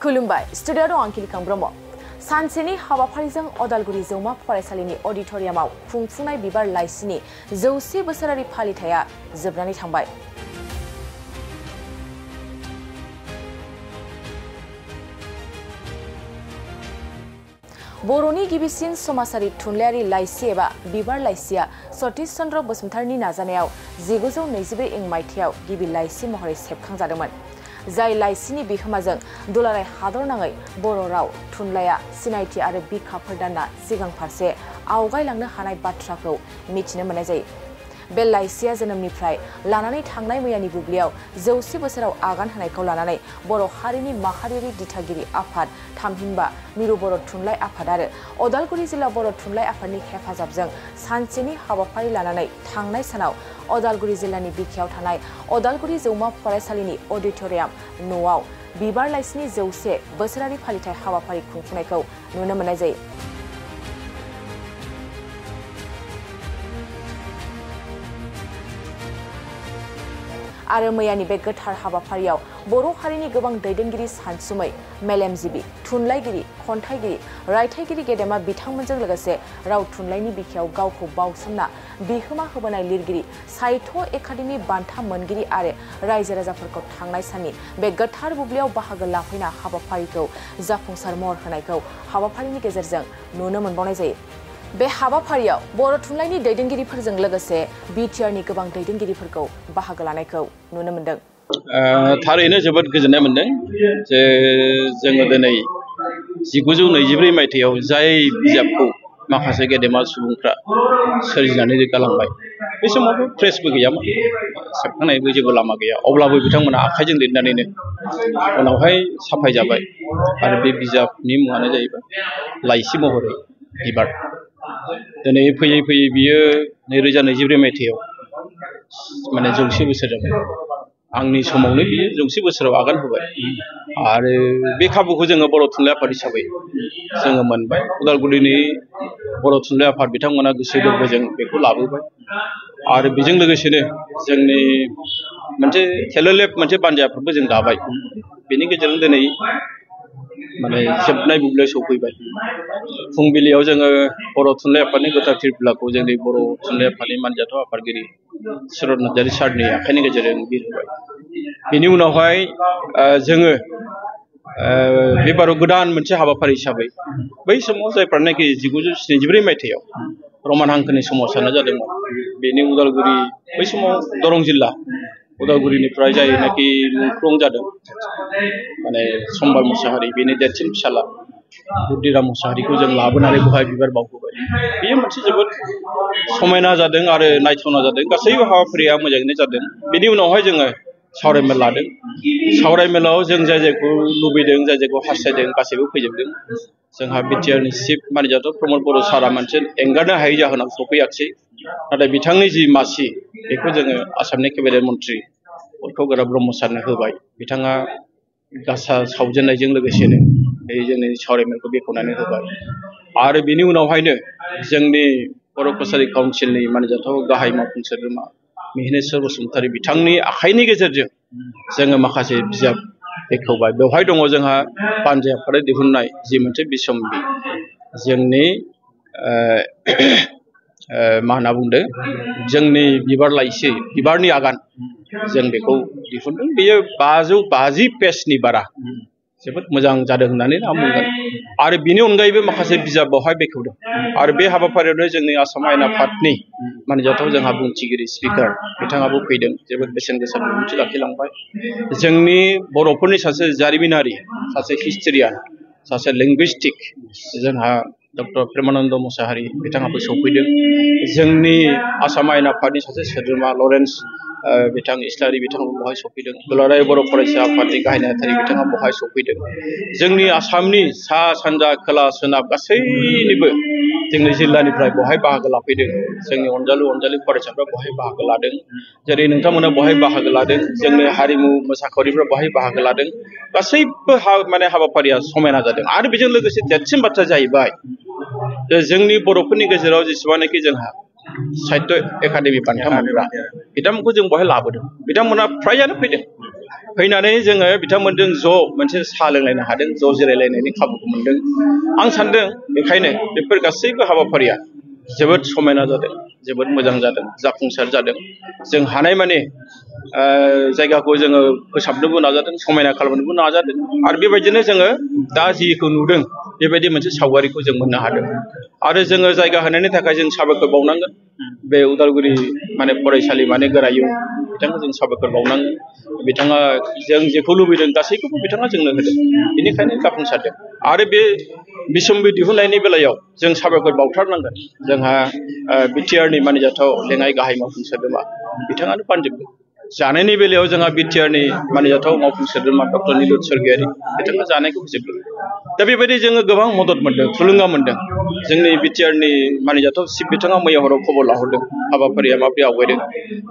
खुलुमबाय स्टुडिअ दं आंखिलिकां ब्रह्म सानसेनि हाबाफारिजों अदालगुरि जौमा फरायसालिनि अडिटोरियामाव खुंफुंनाय बिबार लाइसिनि 100 बोसोरारि फालिथाया जोबनानै थांबाय। बर'नि गिबिसिन समाजारि थुनलाइयारि लाइसि एबा बिबार लाइसिया सतीश चन्द्र बसुमतारीनि नाजानायाव 1922 इं मायथाइयाव गिबि लाइसि महरै सेबखांजादोंमोन। जाय लाइसिनि बिहोमाजों दुलाराय हादरनाङै बर' राव थुनलाइया सिनायथि आरो बिखाफोर दानना सिगां फारसे आवगायलांनो हानाय बाथ्राखौ मिथिनो मोननाय जायो। बे लाइसिया जोनोमनिफ्राय लानानै थांनाय मैयानि बुब्लियाव 100 बोसोराव आगान होनायखौ लानानै बर' हारिनि माहारियारि दिथागिरि आफाद थामहिनबा मिरु बर' थुनलाइ आफाद आरो अदालगुरि जिल्ला बर' थुनलाइ आफादनि हेफाजाबजों सानसेनि हाबाफारि लानानै थांनाय सानाव अदालगुरि जिल्लानि बिखायाव थानाय अदालगुरि जौमा फरायसालिनि अडिटोरियाम न'आव बिबार लाइसिनि 100 बोसोरारि फालिथाय हाबाफारि खुंफुंनायखौ नुनो मोननाय जायो। आरो मैयानि बे गोथार हाबाफारियाव बर' हारिनि गोबां दैदेनगिरि सानसुमै मेलेमजिबि थुनलाइगिरि खन्थाइगिरि रायथाइगिरि गेदेमा बिथांमोनजों लोगोसे राव थुनलाइनि बिखायाव गावखौ बावसोमना बिहोमा होबोनाय लिरगिरि साहित्य एकाडेमि बान्था मोनगिरि आरो रायजो राजाफोरखौ थांनाय साननि बे गोथार बुब्लियाव बाहागो लाफैना हाबाफारिखौ जाफुंसार महर होनायखौ हाबाफारिनि गेजेरजों नुनो मोनबावनाय जायो। बे हाबाफारियाव बर' थुनलाइनि दैदेनगिरिफोरजों लोगोसे बिटिआरनि गोबां दैदेनगिरिफोरखौ बाहागो लानायखौ नुनो मोनदों। थारैनो जोबोद गोजोननाय मोनदों जे जोङो दिनै 1924 मायथाइयाव जाय बिजाबखौ माखासे गेदेमा सुबुंफ्रा सोरजिनानै गालांबाय बे समावबो प्रेसबो गैयामोन सेबखांनायबो जेबो लामा गैया अब्लाबो बिथांमोना आखाइजों लिरनानैनो उनावहाय साफायजाबाय आरो बे बिजाबनि मुङानो जाहैबाय लाइसि महरै बिबार। दिनै फैयै फैयै बियो 2024 मायथाइयाव माने 100 बोसोर जाबाय। आंनि समावनो बियो 100 बोसोराव आगान होबाय आरो बे खाबुखौ जोङो बर' थुनलाइ आफाद हिसाबै जोङो मोनबाय। उदालगुरिनि बर' थुनलाइ आफाद बिथांमोना गोसो गोरबोजों बेखौ लाबोबाय आरो बेजों लोगोसेनो जोंनि मोनसे थेलेलेफ मोनसे बानजायफोरबो जों दाबाय। बेनि गेजेरजों दिनै माने जोबनाय बुब्लियाव सौफैबाय। फुंबिलियाव जोङो बर' थुनलाइ आफादनि गोथार फिरफिलाखौ जोंनि बर' थुनलाइ आफादनि मानजाथाव आफादगिरि सुरत नार्जारि सारनि आखाइनि गेजेरजों बिरहोबाय। बेनि उनावहाय जोङो बे बाराव गोदान मोनसे हाबाफारि हिसाबै बै समाव जायफ्रानाखि 1974 मायथाइयाव रमान हांखोनि सोमावसारनाय जादोंमोन बेनि उदालगुरि बै समाव दरं जिल्ला उदालगुरिनिफ्राय जायनाखि मुंख्लं जादों माने सम्बार मुसाहारि बेनि देरसिन फिसाला बुद्धिराम मुसाहारिखौ जों लाबोनानै बेवहाय बिबार बावहोबाय। बेयो मोनसे जोबोद समायना जादों आरो नायथावना जादों। गासैबो हाबाफारिया मोजाङैनो जादों। बेनि उनावहाय जोङो सावरायमेल लादों। सावरायमेलाव जों जाय जायखौ लुबैदों जाय जायखौ हास्थायदों गासैबो फैजोबदों। जोंहा बिटिआरनि चिफ मानजाथाव प्रमद बर' सारा मोनसे एंगारनो हायै जाहोनाव सफैयाखिसै। नाथाय बिथांनि जि मासि बेखौ जोङो आसामनि केबिनेट मन्त्रि उत्पल ब्रह्म सारनो होबाय। बिथाङा गासा सावजेननायजों लोगोसेनो बे जोंनि सावरायमेलखौ बेखेवनानै होबाय आरो बिनि उनावहायनो जोंनि बर' कसारि काउन्सिलनि मानजाथाव गाहाय मावफुं सोद्रोमा मिहिनेश्वर बसुमतारी बिथांनि आखाइनि गेजेरजों जोङो माखासे बिजाब बेखेवबाय। बेवहाय दङ जोंहा बानजाय आफादा दिहुननाय जि मोनसे बिसम्बि जोंनि मा होनना बुंदों जोंनि बिबार लाइसि बिबारनि आगान जों बेखौ दिहुनदों। बेयो 550 पेजनि बारा जोबोद मोजां जादों होननानै आं बुंगोन आरो बिनि अनगायैबो माखासे बिजाब बेवहाय बेखेवदों आरो बे हाबाफारियावनो जोंनि आसाम आयेन आफादनि मानजाथाव जोंहा बुंथिगिरि स्पिकार बिथाङाबो फैदों। जोबोद बेसेन गोसा बिबुंथि लाखिलांबाय। जोंनि बर'फोरनि सासे जारिमिनारि सासे हिस्ट'रियान सासे लिंगुइस्टिक जोंहा डक्टर प्रेमानन्द मुसाहारि बिथाङाबो सौफैदों। जोंनि आसाम आयेन आफादनि सासे सोद्रोमा लरेन्स बिथां इस्लारि बिथाङाबो बेवहाय सफैदों। दुलाराय बर' फरायसा आफादनि गाहाय नेहाथारि बिथाङा बेवहाय सफैदों। जोंनि आसामनि सा सानजा खोला सोनाब गासैनिबो जोंनि जिल्लानिफ्राय बेवहाय बाहागो लाफैदों। जोंनि अनजालु फरायसाफ्रा बेवहाय बाहागो लादों। जेरै नोंथांमोना बेवहाय बाहागो लादों। जोंनि हारिमु मोसाखावरिफ्रा बेवहाय बाहागो लादों। गासैबो माने हाबाफारिया समायना जादों आरो बेजों लोगोसे देरसिन बाथ्रा जाहैबाय जोंनि बर'फोरनि गेजेराव जेसेबांनाखि जोंहा साहित्य एकाडेमि बान्था मोनग्रा बिथांमोनखौ जों बेवहाय लाबोदों। बिथांमोना फ्रायानो फैदों। फैनानै जोङो बिथांमोनजों ज' मोनसे साहा लोंलायनो हादों, ज' जिरायलायनायनि खाबुखौ मोनदों। आं सानदों बेखायनो बेफोर गासैबो हाबाफारिया जोबोद समायना जादों, जोबोद मोजां जादों, जाफुंसार जादों। जों हानायमानि जायगाखौ जोङो फोसाबनोबो नाजादों, समायना खालामनोबो नाजादों आरो बेबायदिनो जोङो दा जिखौ नुदों बेबायदि मोनसे सावगारिखौ जों मोननो हादों। आरो जोङो जायगा होनायनि थाखाय जों साबायखर बावनांगोन। बे उदालगुरि फरायसालिमानि गोरायुं बिथांखौ जों साबायखर बावनांगोन। बिथाङा जों जेखौ लुबैदों गासैखौबो बिथाङा जोंनो होदों, बेनिखायनो जाफुंसारदों। आरो बे बिसम्बि दिहुननायनि बेलायाव जों साबायखर बावथारनांगोन। जोंहा बिटिआरनि मानिजाथाव लेङाइ गाहाय मावफुं सोद्रोमा बिथाङानो बानजोबदों। जानायनि बेलायाव जोंहा बिटिआरनि मानिजाथाव मावफुं सोद्रोमा डक्टर निलुत स्वर्गियारि बिथाङा जानायखौ होजोबदों। दा बेबायदि जोङो गोबां मदद मोनदों, थुलुंगा मोनदों। जोंनि बिटिआरनि मानिजाथाव चिफ बिथाङा मैया हराव खबर लाहरदों हाबाफारिया माबोरै आवगायदों,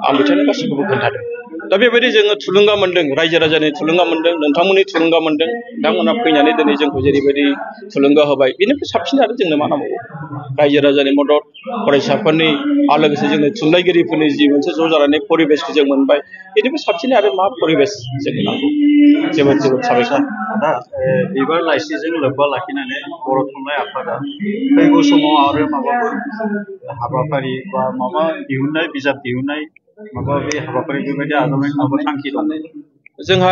आं बिथांनो गासैखौबो खोन्थादों। दा बेबायदि जोङो थुलुंगा मोनदों, रायजो राजानि थुलुंगा मोनदों, नोंथांमोननि थुलुंगा मोनदों। नोंथांमोना फैनानै दिनै जोंखौ जेरैबायदि थुलुंगा होबाय, बेनिफ्राय साबसिन आरो जोंनो मा नांबावगौ? रायजो राजानि मदद, फरायसाफोरनि आरो लोगोसे जोंनि थुनलाइगिरिफोरनि जि मोनसे ज' जानानै परिबेसखौ जों मोनबाय, बेनिफ्राय साबसिन आरो मा परिबेस जोंनो नांगौ? जोबोद जोबोद साबायखर। दा बिबार लाइसिजों लोब्बा लाखिनानै बर' थुनलाइ आफादा फैगौ समाव आरो माबाफोर हाबाफारि बा माबा दिहुननाय, बिजाब दिहुननाय माबा बे हाबाफारि बेबायदि आजावनायनि माबा थांखि दं? जोंहा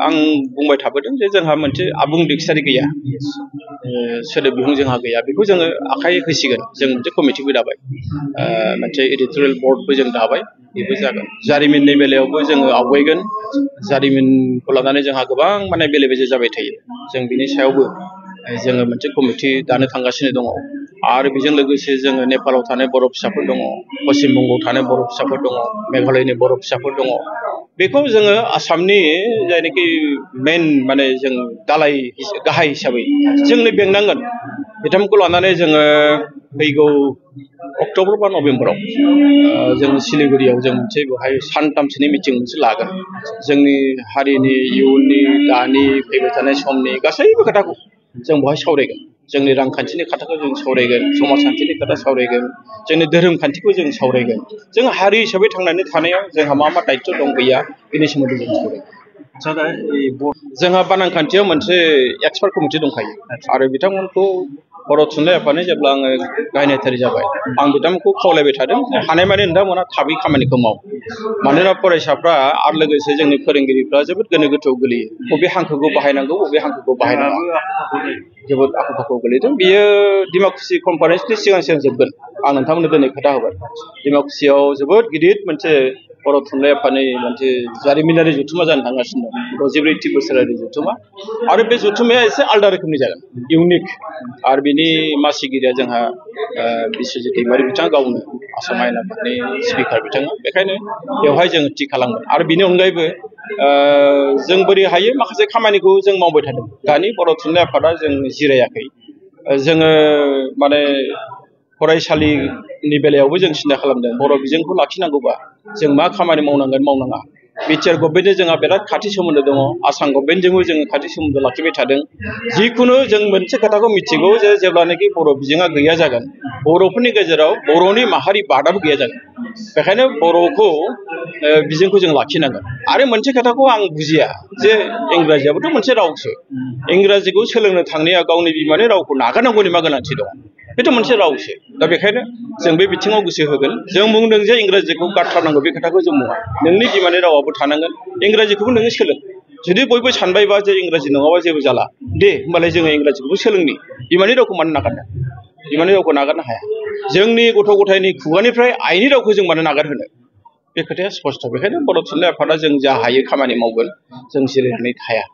आं बुंबाय थाबोदों जे जोंहा मोनसे आबुं डिक्सारि गैया, सोदोब बिहुं जोंहा गैया। बेखौ जोङो आखाइ होसिगोन। जों मोनसे कमिटिबो दाबाय, मोनसे एडिटरियेल बर्डबो जों दाबाय, बेबो जागोन। जारिमिननि बेलायावबो जोङो आवगायगोन। जारिमिनखौ लानानै जोंहा गोबां माने बेले बेजे जाबाय थायो। जों बिनि सायावबो जोङो मोनसे कमिटि दानो थांगासिनो दङ। आरो बेजों लोगोसे जोङो नेपालाव थानाय बर' फिसाफोर दङ, पश्चिम बंगआव थानाय बर' फिसाफोर दङ, मेघालयनि बर' फिसाफोर दङ। बेखौ जोङो आसामनि जायनाखि मेन माने जों दालाय गाहाय हिसाबै जोंनो बेंनांगोन। बिथांमोनखौ लानानै जोङो फैगौ अक्ट'बर बा नभेम्बराव जों सिलिगुरियाव जों मोनसे बेवहाय सानथामसोनि मिटिं मोनसे लागोन। जोंनि हारिनि इयुननि, दानि, फैबाय थानाय समनि गासैबो खोथाखौ जों बेवहाय सावरायगोन। जोंनि रांखान्थिनि खोथाखौ जों सावरायगोन, समाजखान्थिनि खोथा सावरायगोन, जोंनि धोरोम खान्थिखौ जों सावरायगोन। जों हारि हिसाबै थांनानै थानायाव जोंहा मा मा दायित्व दं गैया, बेनि सोमोन्दै जों सावरायगोन। जोंहा बानांखान्थियाव मोनसे एक्सपार्ट कमिटि दंखायो आरो बिथांमोनखौ बर' थुनलाइ आफादनि जेब्ला आङो गाहाय नेहाथारि जाबाय, आं बिथांमोनखौ खावलायबाय थादों हानायमानि नोंथांमोना थाबै खामानिखौ माव। मानोना फरायसाफ्रा आरो लोगोसे जोंनि फोरोंगिरिफ्रा जोबोद गोनो गोथोआव गोलैयो। बबे हांखोखौ बाहायनांगौ, बबे हांखोखौ बाहायनाङा, जोबोद आखा फाखायाव गोलैदों। बियो डिमाकुसि कनफारेन्सनि सिगां सिगां जोबगोन। आं नोंथांमोननो दिनै खोथा होबाय। डिमाकुसियाव जोबोद गिदिर मोनसे बर' थुनलाइ आफादनि मोनसे जारिमिनारि जथुमा जानो थांगासिनो दं, 64थि बोसोरारि जथुमा। आरो बे जथुमाया एसे आलादा रोखोमनि जागोन, इउनिक। आरो बिनि मासिगिरिया जोंहा बिस्वजित दैमारि बिथाङा गावनो, आसाम आयेन आफादनि स्पिकार बिथाङा। बेखायनो बेवहाय जोङो थि खालामगोन। आरो बिनि अनगायैबो जों बोरै हायो माखासे खामानिखौ जों मावबाय थादों। दानि बर' थुनलाइ आफादा जों जिरायाखै। जोङो माने फरायसालिनि बेलायावबो जों सिन्था खालामदों। बर' बिजोंखौ लाखिनांगौबा जों मा खामानि मावनांगोन, मावनाङा। बिटिआर गभर्नमेन्टजों जोंहा बिराद खाथि सोमोन्दो दङ। आसाम गभर्नमेन्टजोंबो जोङो खाथि सोमोन्दो लाखिबाय थादों। जिखुनु जों मोनसे खोथाखौ मिथिगौ जे जेब्लानाखि बर' बिजोङा गैया जागोन, बर'फोरनि गेजेराव बर'नि माहारि बादाबो गैया जागोन। बेखायनो बर'खौ बिजोंखौ जों लाखिनांगोन। आरो मोनसे खोथाखौ आं बुजिया जे इंराजियाबोथ' मोनसे रावसो। इंराजिखौ सोलोंनो थांनाया गावनि बिमानि रावखौ नागारनांगौनि मा गोनांथि दं? बेथ' मोनसे रावसो। दा बेखायनो जों बे बिथिङाव गोसो होगोन। जों बुंदों जे इंराजिखौ गारथारनांगौ, बे खोथाखौ जों बुङा। नोंनि बिमानि रावाबो थानांगोन, इंराजिखौबो नोङो सोलों। जुदि बयबो सानबायबा जे इंराजि नङाबा जेबो जाला, दे होमबालाय जोङो इंराजिखौबो सोलोंनि। बिमानि रावखौ मानो नागारनो? बिमानि रावखौ नागारनो हाया। जोंनि गथ' गथायनि खुगानिफ्राय आइनि रावखौ जों मानो नागारहोनो? बे खोथाया स्पस्त'। बेखायनो बर' थुनलाइ आफादा जों जा हायो खामानि मावगोन, जों जिरायनानै थाया।